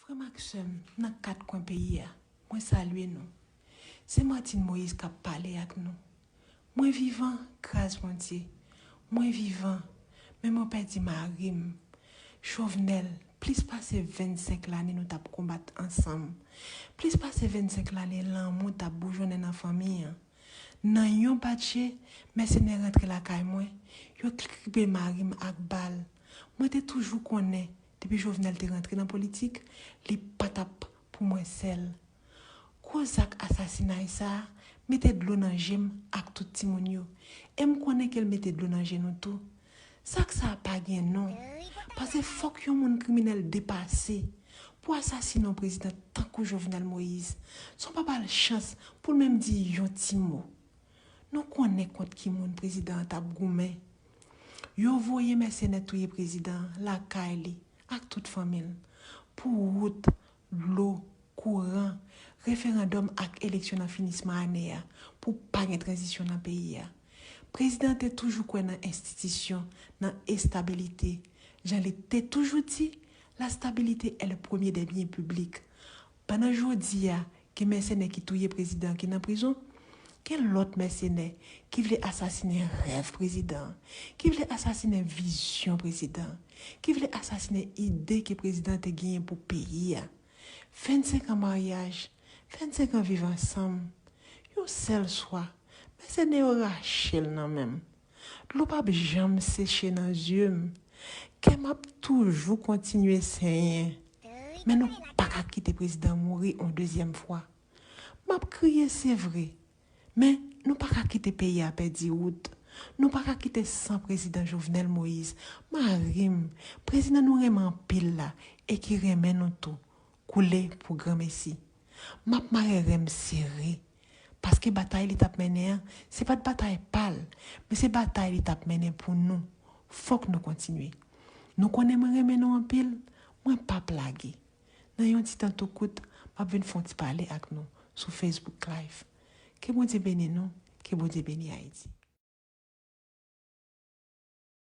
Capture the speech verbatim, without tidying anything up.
Frè m ak sè m nan kat kwen peyi a, mwen salye nou. Se Martine Moïse k ap pale ak nou. Mwen vivan, gras Bondye. Mwen vivan, men mwen pèdi mari m. Jovenel, plis pase vennsenk lane nou t ap konbat ansanm. Plis pase vennsenk lane lanmou t ap boujonnen nan fanmi an. Nan yon batje, mèsenè rantre lakay mwen, yo kripe mari m ak bal. Mwen te toujou konnen, depi Jovenel te rantre nan politik, li pa t ap pou mwen sèl. Gwo zak asasinay sa a mete dlo nan je m ak tout timoun yo. E m konnen ke l mete dlo nan je nou tou. Zak sa a pa gen non. Paske fòk yon moun kriminèl depase pou asasinen yon prezidan tankou Jovenel Moïse, san w pa ba l chans pou l menm di yon ti mo. Nou konnen kont ki moun prezidan an t ap goumen. Yo voye mèsenè touye prezidan an lakay li ak tout fanmi l pou wout, dlo, kouran, referandòm ak eleksyon nan finisman ane a pou pa gen tranzisyon nan peyi a. Prezidan an te toujou kwè nan enstitisyon, nan estabilite. Jan li te toujou di, la stabilité est le premier des biens publics. Pandan jodi a, gen mèsenè ki touye prezidan ki nan prizon, gen lòt mèsenè ki vle asasinen rèv prezidan, ki vle asasinen vizyon prezidan, ki vle asasinen ide ke prezidan te genyen pou peyi a. Vennsenk an maryaj, vennsenk an viv ansanm, yon sèl swa, mèsenè yo rache l nan men m. Dlo p ap janm seche nan zye m. Kè m ap toujou kontinye senyen. Men nou pa ka kite prezidan mouri yon dezyèm fwa. M ap kriye, se vre. Men nou pa ka kite peyi a pèdi wout. Nou pa ka kite san prezidan Jovenel Moïse, mari m, prezidan nou renmen anpil la e ki renmen nou tou, koule pou granmesi. M ap mare ren m sere. Paske batay li t ap mennen an, se pa t batay pa l, men se batay li t ap mennen pou nou. Fòk nou kontinye. Nou konnen mwen renmen nou anpil, mwen p ap lage. Nan yon ti tan tou kout, m ap vin fè yon ti pale ak nou sou Facebook Live. Ke Bondye beni nou, ke Bondye beni Ayiti.